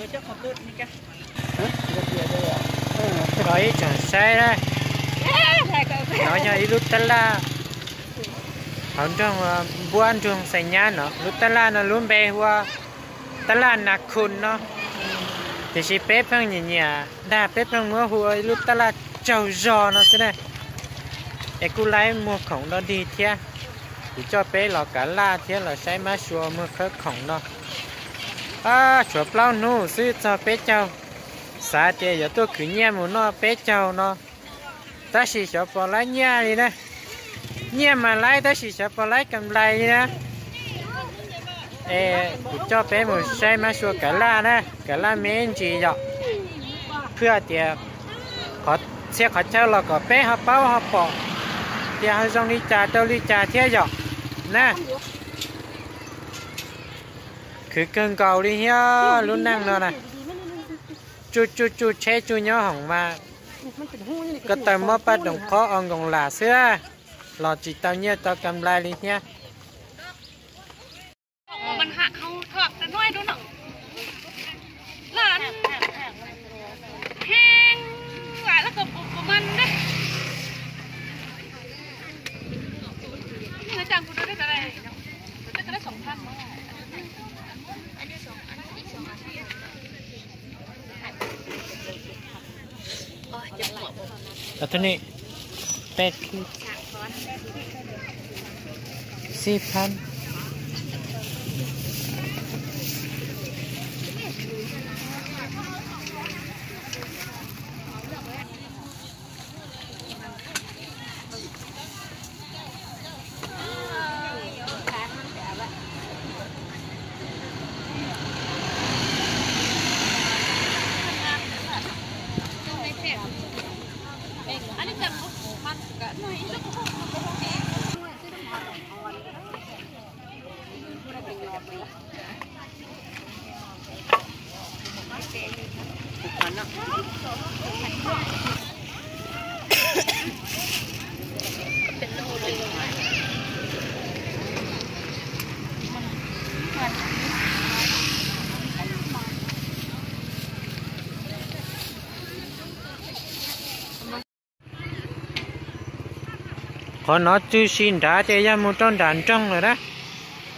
Koj ib tsoom saib na, no yog ib lub tab laj hauv nroog Npuab, nroog Xais Nyab no. Lub tab laj no lub npe hu ua tab laj Na Khun no, tiam sis peb pheej nyiam nyiam ntag, peb pheej muab hu ua ib lub tab laj tsaug zog no xwb na. Es kuj laib muag khoom dog dig thiab. Kuv coj peb los kav laj thiab los saib mab sua muag khawb khoom no. Tshuav plaub hnub xwb txog peb caug. Xav tias yuav tuaj khwv nyiaj mus noj peb caug no, tab sis xyov puas laib nyiaj li na. Nyiaj mas laib tab sis xyov puas laib kam nplais li na. Es kuv coj peb mus saib mab sua kav laj na, kav laj me ntsis yom, thiaj tias txhia qhov chaw los kom peb ho paub ho pom tias ho zoo li cas rau li cas thiab yom na. Khwv kawg nkaus li thiab lub neej no na. Tsuj tsuj tsuj tsheb tsuj nyob hoom mas ko taw mob paj doos qhob o nkoos lam xwb, los tsis tau nyiaj tau kam nplais li thiab. Tus ni peb khib xib phab. Qhov no tshwm sim nrad ces yog mus rau nram nroog lawm na,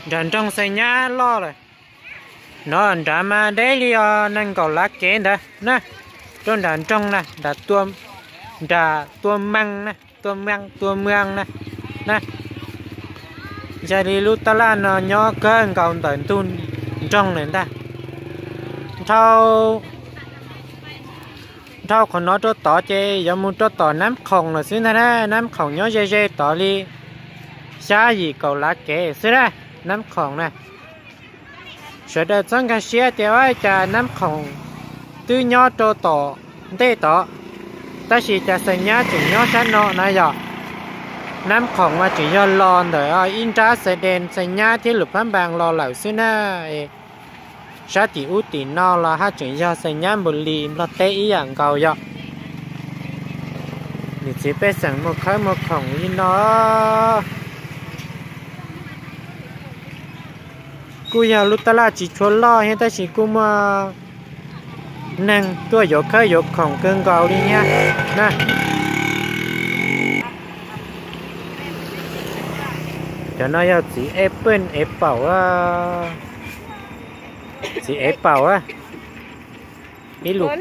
nram nroog Xais Nyab loj lawm. No nrad mas deb li os nees nkaum lav kev ntawd na, rau nram nroog na, nram Tua, nram Tua Mees na, Tua Mees, Tua Mees na, na. Yog li lub tab laj no nyob kawg nkaus ntawm ntug nroog lawm ntag. Dhau, dhau qhov no rau tod ces yuav mus rau tom Nab Khoom lawm xwb ntag na, Nab Khoom nyob ze ze tod li xya yim kaum lav kev xwb na, Nab Khoom na. Sawv daws txhob nkag siab tias ua cas Nab Khoom twb nyob rau tom ntej tod, tab sis cas Xais Nyab tseem nyob sab no na yom. Nab Khoom mas tseem yog los ntawm ib nrab Xais Des, Xais Nyab thiab Lus Phab Npas los lawm xwb na. Sab tim ub tim no los haj tseem yog Xais Nyab Npus Lis Nplog teb ib yam nkaus yom. Niam txiv pej xeem muag khawb muag khoom li no. Kuj yog lub tab laj tsis tshua loj thiab tab sis kuj muaj neeg tuaj yuav khawb yuav khoom kawg nkaus li thiab na. Cov no yog txiv ev pej ev paum, txiv ev paum, ib lus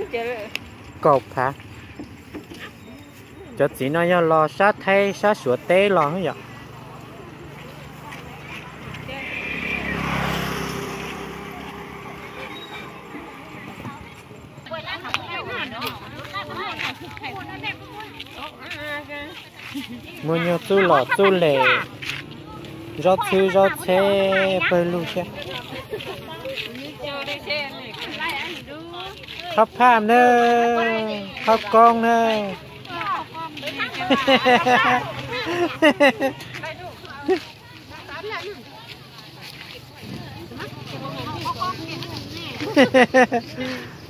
kaum phav. Cov txiv no yog los sab Thaib sab Suav teb los yom. Muaj nyuag txuj lom txuj lem, zaub txhwb zaub txheb pawg lug thiab. Qhob phaj na, qhob koob na.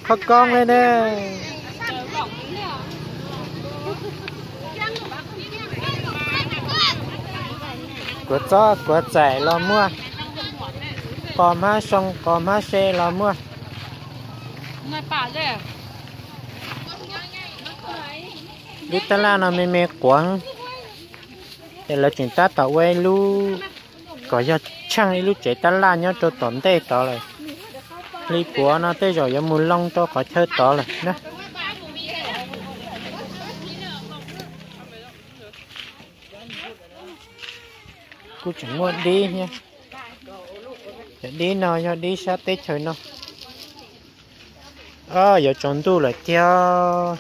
Qhob koob li na. Kuav txob kuav txaim los muaj, qos hmab soo qos hmab se los muaj. Lub tab laj no me me quav, ces lawv tseem tab tom ua ib lub kom yog tsheej ib lub tsev tab laj nyob rau tom ntej tod lawm. Li puav no tej zaum yuav mus loo rau qhov chaw tod lawm na. Kuj tseem muaj dib thiab. Cov dib no yog dib sab teb chaws no. Yuav tsaus ntuj lawm tiag.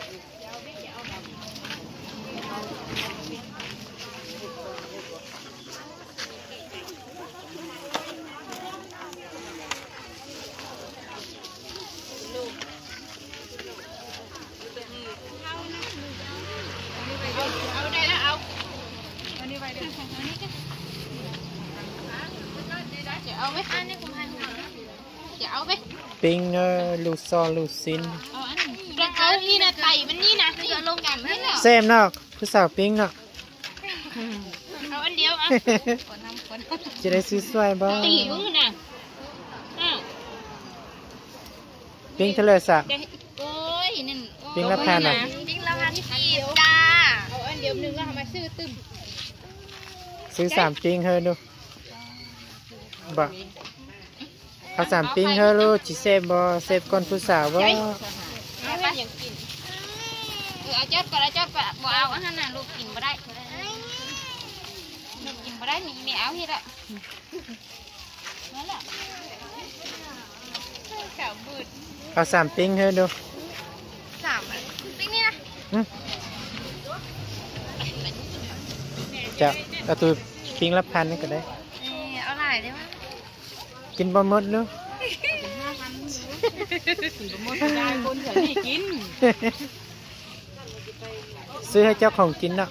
Peeb, lug xoj lug xib. Xem no, phub xaum peeb no. Cia li xwb xuaij npab. Peeb thawj lawm xav? Peeb lab phan na. Xwb xam peeb hawb lug. Au xam peeb hawb lug, tsis xem npo, xem koj phub xaum as. Au xam peeb hawb lug. Au tus peeb lab phan ko da. Kis npo mot lug. Xwb hab cov khoom kis no.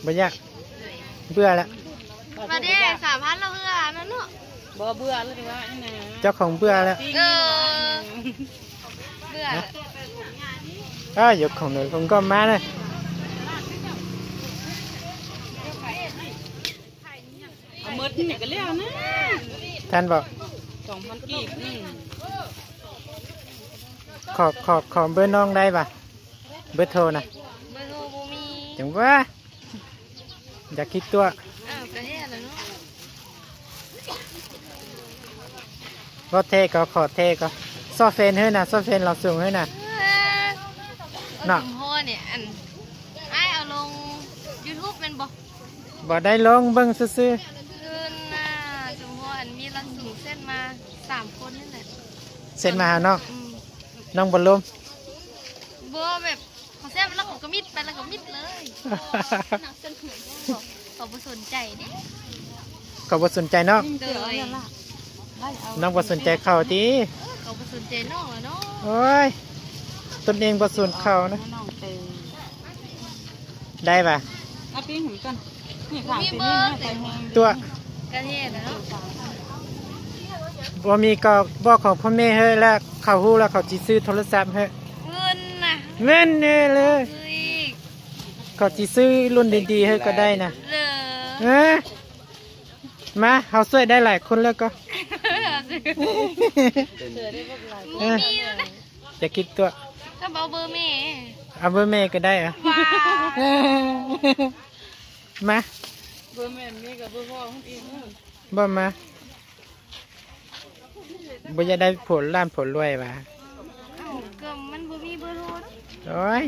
Npa yaj, npwj lawm. Cov khoom npwj lawm. Yuav khoom nws hluas nkauj mab na. Than npaum. Kho, kho, kho npawb noob dai vas, npawb thau na. Ceev vaj, ncav kib tuaj. Vaj the ko, kho the ko. Xoj fes hawb na, xoj fes los xoom hawb na. Pom dai loo npee xwb xwb. Xem mas hais no, noo npa lom. Koj puas xom cai no? Noo puas xom cai khaus tib? Tuj Eej puas xom khaus na? Dai vas. Tuaj. Ua mis kom npoj khoom phoj mej hawb lawm, khaus hu los khaus tsis xwb thau laj xab hawb. Ven lawm. Khaus tsis xwb luj nti nti hawb koj dai na. Mas hauv xuaij dai laim khun lawm koj. Ces kib tuaj. Npawb mej koj dai. Mas npawb mas. Npawb yaj dai phuam laj phuam luaj vas.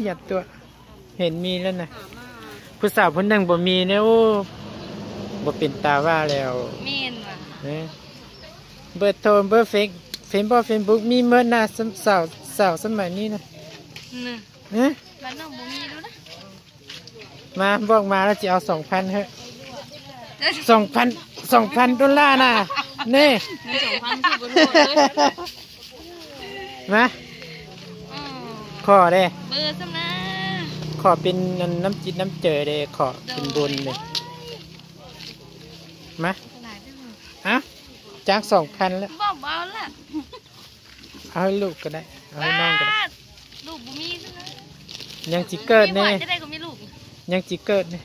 Yaj tuaj. Hem mis lawm na. Phub xaum phub neeg npawb mis ne, npawb pem tas vaj le. Npawb thau npawb Facebook, Facebook mis mab na, xaum xab mais ni na. Mas npauj mas no tsis au xoom phan hawb. Xoom phan, xoom phan dollar na. Ne. Mas khom de, khom pes nam tsis nam caws de, khom pes npun de. Mas, a, caab xoom phan lawm. Au hwb luj ko da, au hwb noog ko da. Yeej tsis kawm ne, yeej tsis kawm ne.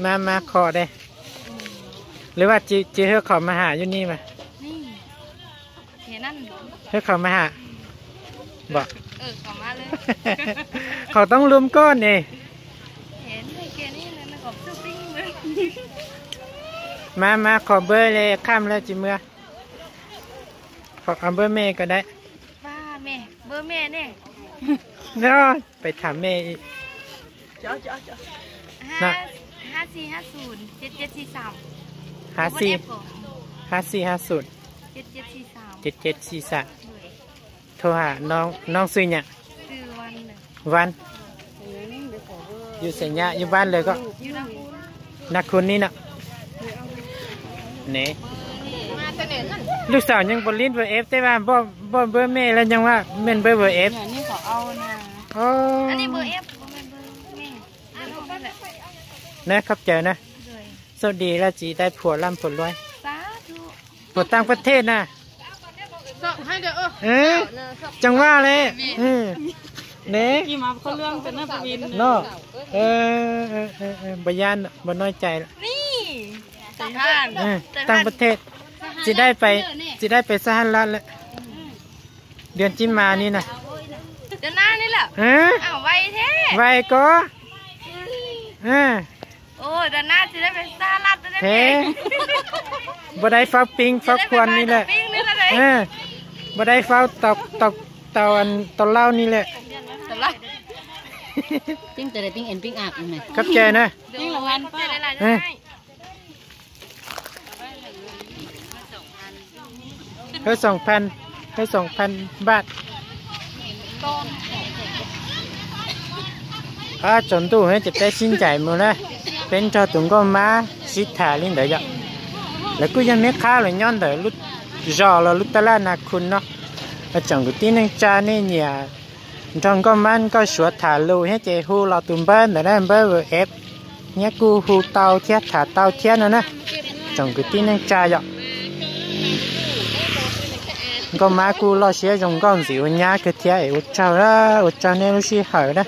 Mas mas khom de. Lawv vaj tsis hwb qhov mas ham yus ni mas. Hwb qhov mas ham. Npom. Qhov toob lub koj ne. Mas mas qhov npawg le qham lawv tsis muaj. Qhov npawg me ko dai. Pais tham me. Hab xij, hab xij hab xum, cev cev xij xam. Thov ham noog xwm nyam. Vaj. Yus xeem nyam yus Vaj lawm ko. Na khun ni no. Ne. Lub xaum nyeej npau lib npawg F tej vaj, npawg npawg me los nyeej vaj me npawg npawg F. Na khov caw na. Xauj dis laj tsis dai phuam laj phuam luaj. Phuam tag pas thej na. Tseem vaj le. Ne. No. Npam ya npam no cais. Tag pas thej. Tsis dai pais xab hab lab lawm. Dua tsib mas ni na. Vais ko. Thế. Npam dai faub pib faub khuam ni lawm. Npam dai faub tau, tau, tau lauj ni lawm. Khov caw na. Hwb xoom phan, hwb xoom phan npaj. Tsaus ntuj ces peb sib ncaim mus na, peb nrog tus nkauj mab sib tham li ntawd yom. Lawv kuj yog meb qhab los nyob ntawm lub zos los lub tab laj Na Khu no. Tsoom kwv tij neej tsa nej nyiam nrog nkauj mab nkauj suav tham lus thiab ces hu los tus npawb ntawm na, npawb F, nyiab kuj hu tau thiab tham tau thiab no na. Tsoom kwv tij neej tsa yom. Nkauj mab kuj loj siab zoo nkauj ntxiv ua nyab kawg thiab es ua tsaug, ua tsaug nej lub sij hawm na.